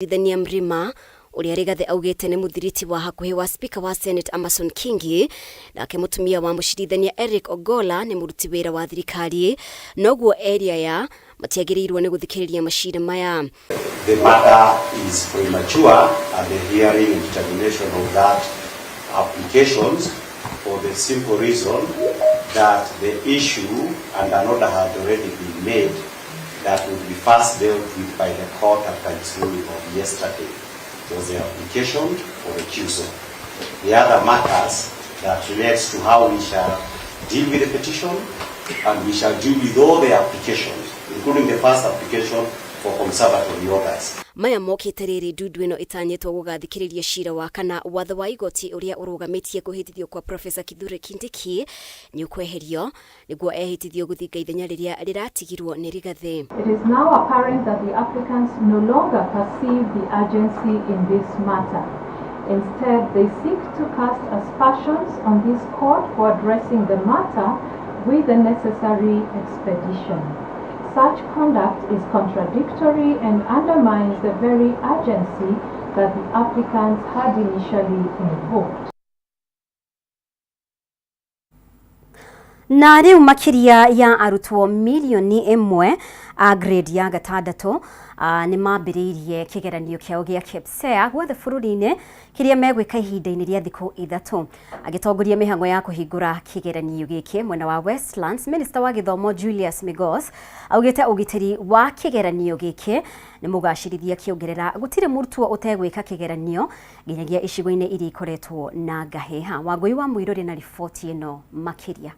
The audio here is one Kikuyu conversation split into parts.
Mũcirithania Mrima ũrĩa Rigathĩ augĩte nĩ mũthiriti wa hakuhĩ wa Speaker wa Senate Amason Kingi, nake mũtumia wa mũcirithania Eric Ogolla nĩ mũruti wĩra wa thirikari, noguo eri aya matiagĩrĩirwo nĩ gũthikĩrĩria macira maya. The matter is premature at the hearing and determination of that applications for the simple reason that the issue and an order had already been made that would be first dealt with by the court after its ruling of yesterday was the application for recusal. The other matters that relates to how we shall deal with the petition and we shall deal with all the applications, including the first application for conservatory orders. Maya mokĩte rĩrĩ ndundu ĩno ĩtanyĩtwo gũgathikĩrĩria cira wa kana watho wa igoti ũrĩa ũrũgamĩtie kũhĩtithio kwa Professor Kithure Kindiki nĩ ũkweherio nĩguo ehĩtithio gũthinga ithenya rĩrĩa rĩratigirwo nĩ Rigathĩ. It is now apparent that the applicants no longer perceive the urgency in this matter. Instead, they seek to cast aspersions on this court for addressing the matter with the necessary expedition. Such conduct is contradictory and undermines the very urgency that the applicants had initially invoked. Na rĩu makĩria ya arutwo milioni 1 a grade ya gatandatũ nĩ mambĩrĩirie kĩgeranio kĩao gĩa KPSEA guothe bũrũri-inĩ kĩrĩa megwĩka ihinda-inĩ rĩa thikũ 3. Agĩtongoria mĩhang'o ya kũhingũra kĩgeranio gĩkĩ mwena wa Westlands, Minister wa gĩthomo Julius Migos augĩte ũgitĩri wa kĩgeranio gĩkĩ nĩ mũgacĩrithia, akĩongerera gũtirĩ mũrutwo ũtegwĩka kĩgeranio nginyagia icigo-inĩ iria ikoretwo na ngahĩha. Wangũi wa Mũirũrĩ na riboti ĩno makĩria.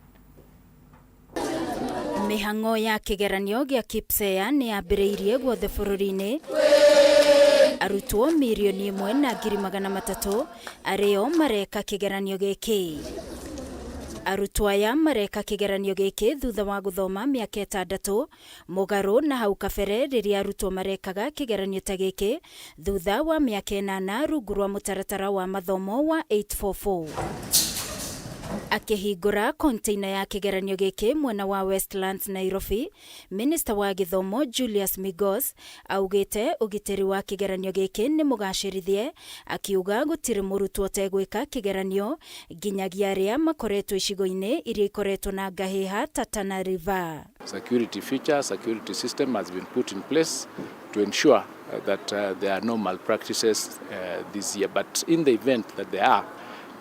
Mĩhang'o ya kĩgeranio gĩa KPSEA nĩ yambĩrĩirie guothe bũrũri-inĩ. Arutwo 1,300,000 arĩo mareka kĩgeranio gĩkĩ. Arutwo aya mareka kĩgeranio gĩkĩ thutha wa gũthoma mĩaka 6, mũgarũ na hau kabere rĩrĩa arutwo marekaga kĩgeranio ta gĩkĩ thutha wa mĩaka 8 rungu rwa mũtaratara wa mathomo wa 844. Akĩhingũra konteina ya kĩgeranio gĩkĩ mwena wa Westlands, Nairobi, Minister wa gĩthomo Julius Migos augĩte ũgitĩri wa kĩgeranio gĩkĩ nĩ mũgacĩrithie, akiuga gũtirĩ mũrutwo ũtegwĩka kĩgeranio nginyagia arĩa makoretwo icigo-inĩ iria ikoretwo na ngahĩha ta Tana River. Security feature, security system has been put in place to ensure that there are no malpractices this year. But in the event that there are,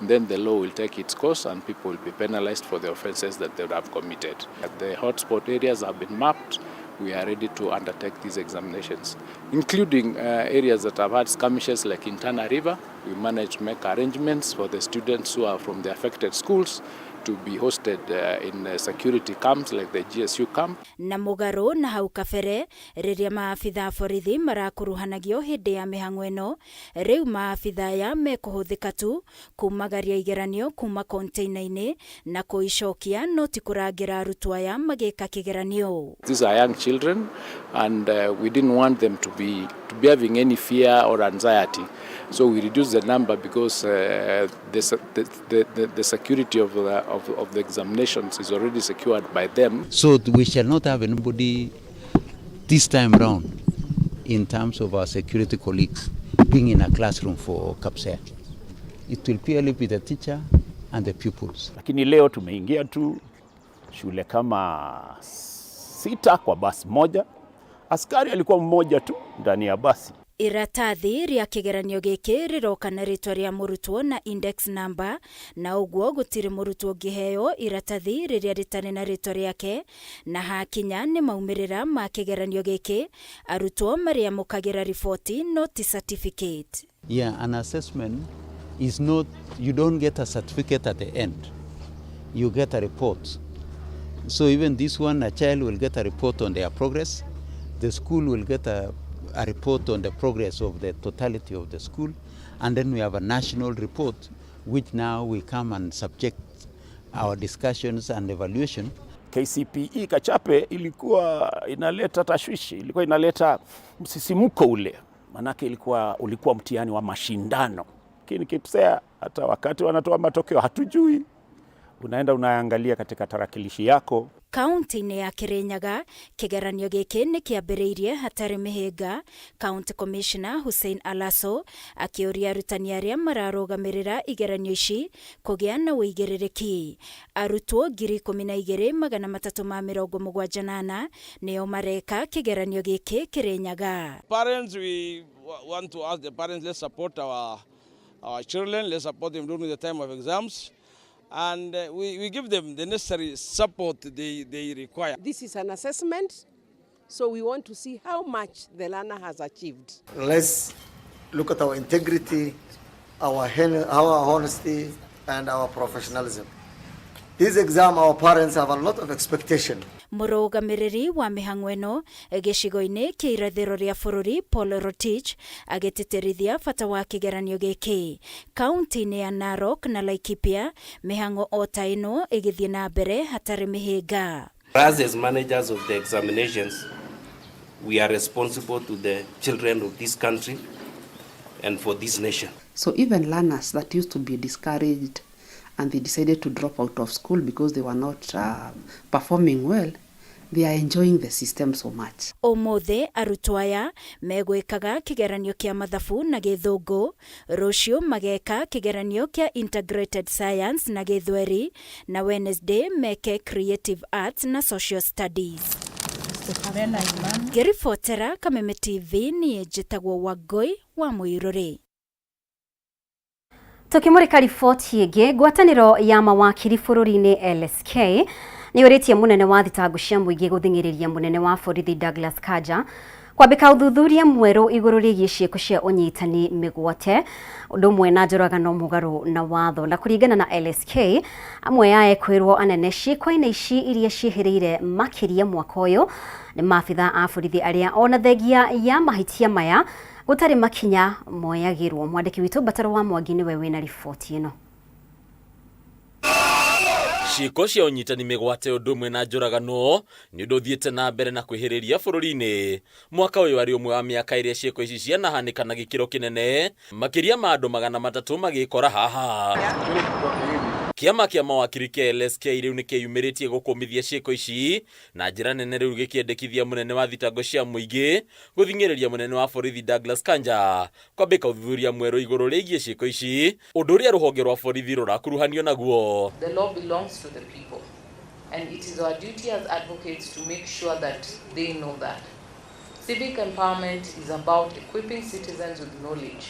then the law will take its course and people will be penalized for the offenses that they would have committed. The hotspot areas have been mapped. We are ready to undertake these examinations, including areas that have had skirmishes like in Tana River. We managed to make arrangements for the students who are from the affected schools to be hosted in security camps like the GSU camp. Na mũgarũ na hau kabere rĩrĩa maabitha a borithi marakuruhanagio hĩndĩ ya mĩhang'o ĩno, rĩu maabitha aya mekũhũthĩka tu kumagaria igeranio kuma konteina-inĩ na kũicokia, no ti kũrangĩra arutwo aya magĩka kĩgeranio. These are young children and we didn't want them to be having any fear or anxiety. So we reduced the number because the security of the examinations is already secured by them. So we shall not have anybody this time round in terms of our security colleagues being in a classroom for KPSEA. It will purely be the teacher and the pupils. Lakini leo tumeingia tu shule kama sita kwa basi moja. Askari alikuwa mmoja tu ndani ya basi. Iratathi rĩa kĩgeranio gĩkĩ rĩroka na rĩtwa rĩa mũrutwo na index number, na ũguo gũtirĩ mũrutwo ũngĩheo iratathi rĩrĩa rĩtarĩ na rĩtwa rĩake. Na hakinya nĩ maumĩrĩra ma kĩgeranio gĩkĩ, arutwo marĩamũkagĩra riboti no ti certificate. Yeah, an assessment is not, you don't get a certificate at the end. You get a report. So even this one, a child will get a report on their progress. The school will get a report on the progress of the totality of the school. And then we have a national report, which now we come and subject our discussions and evaluation. KCPE Kachape ilikuwa inaleta tashwishi, ilikuwa inaleta msisimuko ule, manake ulikuwa mtihani wa mashindano. Lakini KPSEA hata wakati wanatoa matokeo hatujui, unaenda unaangalia katika tarakilishi yako. Kaunti-inĩ ya Kirinyaga kĩgeranio gĩkĩ nĩ kĩambĩrĩirie hatarĩ mĩhĩnga. County Commissioner Hussein Alaso akĩũria arutani arĩa mararũgamĩrĩra igeranio ici kũgĩa na ũigĩrĩrĩki. Arutwo 12,374 nĩo mareka kĩgeranio gĩkĩ Kirinyaga. Parents, we want to ask the parents, let's support our children, let's support them during the time of exams. And we give them the necessary support they require. This is an assessment, so we want to see how much the learner has achieved. Let's look at our integrity, our honesty, and our professionalism. This exam, our parents have a lot of expectation. Mũrũgamĩrĩri wa mĩhang'o ĩno gĩcigo-inĩ kĩa irathĩro rĩa bũrũri Paul Rotich agĩtĩtĩrithia bata wa kĩgeranio gĩkĩ. Kaunti-inĩ ya Narok na Laikipia mĩhang'o o ta ĩno ĩgĩthiĩ na mbere hatarĩ mĩhĩnga. Us as managers of the examinations, we are responsible to the children of this country and for this nation. So even learners that used to be discouraged and they decided to drop out of school because they were not performing well, they are enjoying the system so much. Ũmũthĩ arutwo aya megwĩkaga kĩgeranio kĩa mathabu na gĩthũngũ, rũciũ mageka kĩgeranio kĩa integrated science na gĩthweri, na Wednesday meke creative arts na social studies. Ngĩribotera Kameme TV niĩ njĩtagwo Wangũi wa Mũirũrĩ. Tukimurika riboti ĩngĩ, ngwatanĩro ya mawakiri bũrũri-inĩ LSK nĩ ũrĩtie mũnene wa thitango cia mũingĩ gũthing'ĩrĩria mũnene wa borithi Douglas Kanja kwambĩka ũthuthuria mwerũ igũrũ rĩgiĩ ciĩko cia ũnyitani mĩgwate ũndũ ũmwe na njũragano mũgarũ na watho. Na kũringana na LSK, amwe ya ekwĩrwo anene ciĩko-inĩ ici iria ciĩhĩrĩire makĩria mwaka ũyũ nĩ maabitha a borithi arĩa ona thengia ya mahĩtia maya gũtarĩ makinya moyagĩrwo. Mwandĩki witũ Mbataro wa Mwangi nĩwe wĩna riboti ĩno. Ciĩko cia ũnyitani mĩgwate ũndũ ũmwe na njũragano nĩ ũndũ ũthiĩte na mbere na kwĩhĩrĩria bũrũri-inĩ. Mwaka ũyũ arĩ ũmwe wa mĩaka ĩrĩa ciĩko ici cianahanĩka na gĩkĩro kĩnene, makĩria ma andũ 300 magĩkora haha. Kĩama kĩa mawakiri kĩa LSK rĩu nĩkĩyumĩrĩtie gũkũmithia ciĩko ici na njĩra nene, rĩu gĩkĩendekithia mũnene wa thitango cia mũingĩ gũthing'ĩrĩria mũnene wa borithi Douglas Kanja kwambĩka ũthuthuria mwerũ igũrũ rĩgiĩ ciĩko ici, ũndũ ũrĩa rũhonge rwa borithi rũrakuruhanio naguo. The law belongs to the people, and it is our duty as advocates to make sure that they know that. Civic empowerment is about equipping citizens with knowledge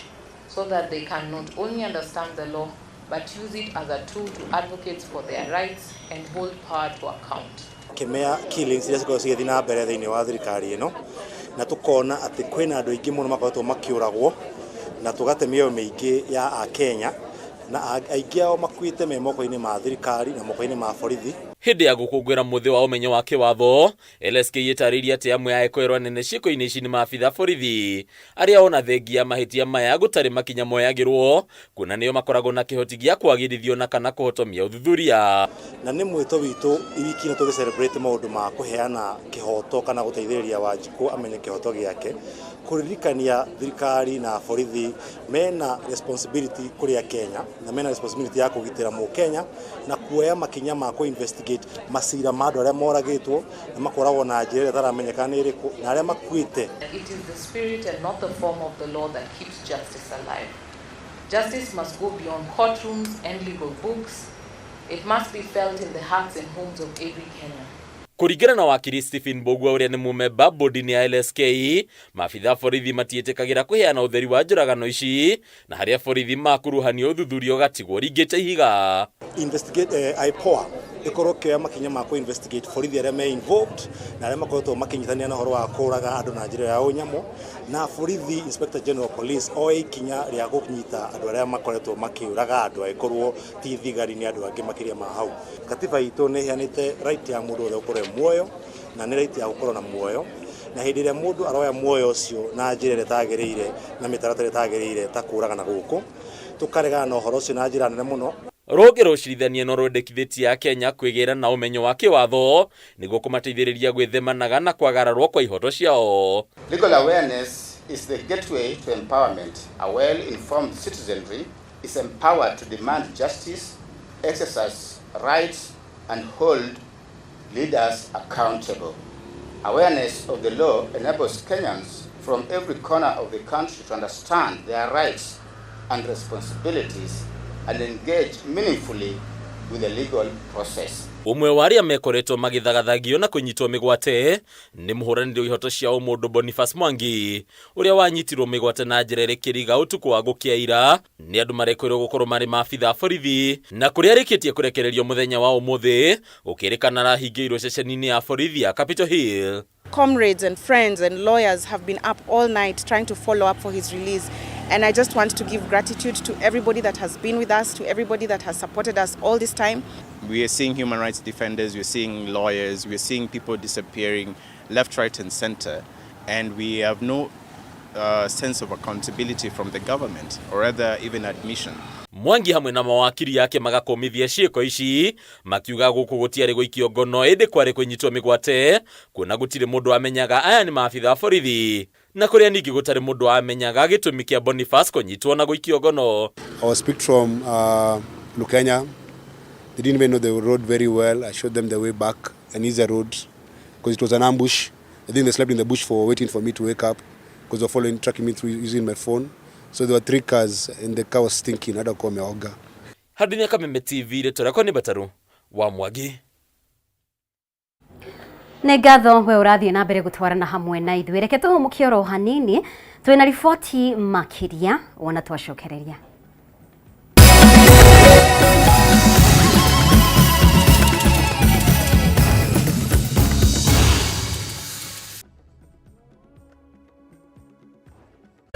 so that they can not only understand the law but use it as a tool to advocate for their rights and hold power to account. Kemea killings iria cikoragwo cigĩthiĩ na mbere thĩinĩ wa thirikari ĩno, na tũkona atĩ kwĩna andũ aingĩ mũno makoretwo makĩũragwo na tũgate mĩoyo mĩingĩ ya Akenya, na aingĩ ao makuĩte me moko-inĩ ma thirikari na moko-inĩ ma borithi. Hĩndĩ ya gũkũngũĩra mũthĩ wa ũmenyo wa kĩwatho, LSK ĩtarĩirie atĩ amwe a ekũĩrwo anene ciĩko-inĩ ici nĩ maabitha borithi arĩa ona thengia mahĩtia maya gũtarĩ makinya moyagĩrwo, kuona nĩo makoragwo na kĩhoti gĩa kwagĩrithio na kana kũhotomia ũthuthuria. Na nĩ mwĩto witũ wiki ĩno tũgĩ celebrate maũndũ ma kũheana kĩhoto kana gũteithĩrĩria Wanjikũ amenye kĩhoto gĩake, kũririkania thirikari na borithi mena responsibility kũrĩ Kenya na mena responsibility ya kũgitĩra mũkenya na kuoya makinya ma kũ investigate macira ma andũ arĩa moragĩtwo na makoragwo na njĩra ĩrĩa ĩtaramenyeka nĩ ĩrĩkũ na arĩa makuĩte. It is the spirit and not the form of the law that keeps justice alive. Justice must go beyond courtrooms and legal books. It must be felt in the hearts and homes of every Kenyan. Kũringana na wakiri Stephen Mbugua ũrĩa nĩ mũmemba bodi-inĩ ya LSK, maabitha borithi matiĩtĩkagĩra kũheana ũtheri wa njũragano ici na harĩa borithi makuruhanio ũthuthuria ũgatigwo ringĩte ihiga. Investigate IPOA ĩkorwo ĩkĩoya makinya ma kũ-investigate borithi arĩa me involved na arĩa makoretwo makĩnyitanĩra na ũhoro wa kũraga andũ na njĩra ya ũnyamũ, na borithi Inspector General Police oe ikinya rĩa kũnyita andũ arĩa makoretwo makĩũraga andũ angĩkorwo ti thigari nĩ andũ angĩ makĩria ma hau. Katiba itũ nĩ ĩheanĩte right ya mũndũ wothe gũkorwo e muoyo na nĩ right ya gũkorwo na muoyo, na hĩndĩ ĩrĩa mũndũ aroya muoyo ũcio na njĩra ĩrĩa ĩtagĩrĩire na mĩtaratara ĩtagĩrĩire ta kũragana gũkũ, tũkaregana na ũhoro ũcio na njĩra nene mũno. Rũhonge rwa ũcirithania no rwendekithĩtie Akenya kwĩgĩra na ũmenyo wa kĩwatho nĩguo kũmateithĩrĩria gwĩthemanaga na kwagararwo kwa ihoto ciao. Legal awareness is the gateway to empowerment. A well-informed citizenry is empowered to demand justice, exercise rights and hold leaders accountable. Awareness of the law enables Kenyans from every corner of the country to understand their rights and responsibilities and engage meaningfully with the legal process. Ũmwe wa arĩa mekoretwo magĩthagathagio na kũnyitwo mĩgwate nĩ mũhũranĩri wa ihoto cia ũmũndũ Boniface Mwangi, ũrĩa wanyitirwo mĩgwate na njĩra ĩrĩ kĩriga ũtukũ wa gũkĩa ira nĩ andũ marekwĩrwo gũkorwo marĩ maabitha a borithi, na kũrĩa arĩkĩtie kũrekererio mũthenya wa ũmũthĩ gũkĩrĩkana arahingĩirwo ceceni-inĩ ya borithi ya Capitol Hill. Comrades and friends and lawyers have been up all night trying to follow up for his release. And I just want to give gratitude to everybody that has been with us, to everybody that has supported us all this time. We are seeing human rights defenders, we're seeing lawyers, we're seeing people disappearing left, right, and center, and we have no sense of accountability from the government, or rather, even admission. Mwangi hamwe na mawakiri yake magakomithia ciĩko ici, makiuga gũkũ gũtiarĩ gũikio ngono ĩndĩ kwarĩ kũnyitwo mĩgwate, kuona gũtirĩ mũndũ amenyaga aya nĩ maabitha a borithi, na kũrĩa ningĩ gũtarĩ mũndũ amenyaga gĩtũmi kĩa Boniface kũnyitwo na gũikio ngono. I was picked from Lukenya. They didn't even know the road very well. I showed them the way back, an easier road, because it was an ambush. I think they slept in the bush for waiting for me to wake up, because they were following, tracking me through using my phone. So there were three cars, and the car was stinking. Hata kuwa wameoga. Handũ-inĩ ya Kameme TV, rĩtwa rĩakwa nĩ Bataru wa Mwangi. Nĩ ngatho we ũrathiĩ na mbere gũtwarana hamwe na ithuĩ. Reke tũhũmũke oro hanini, twĩna riboti makĩria wona twacokereria.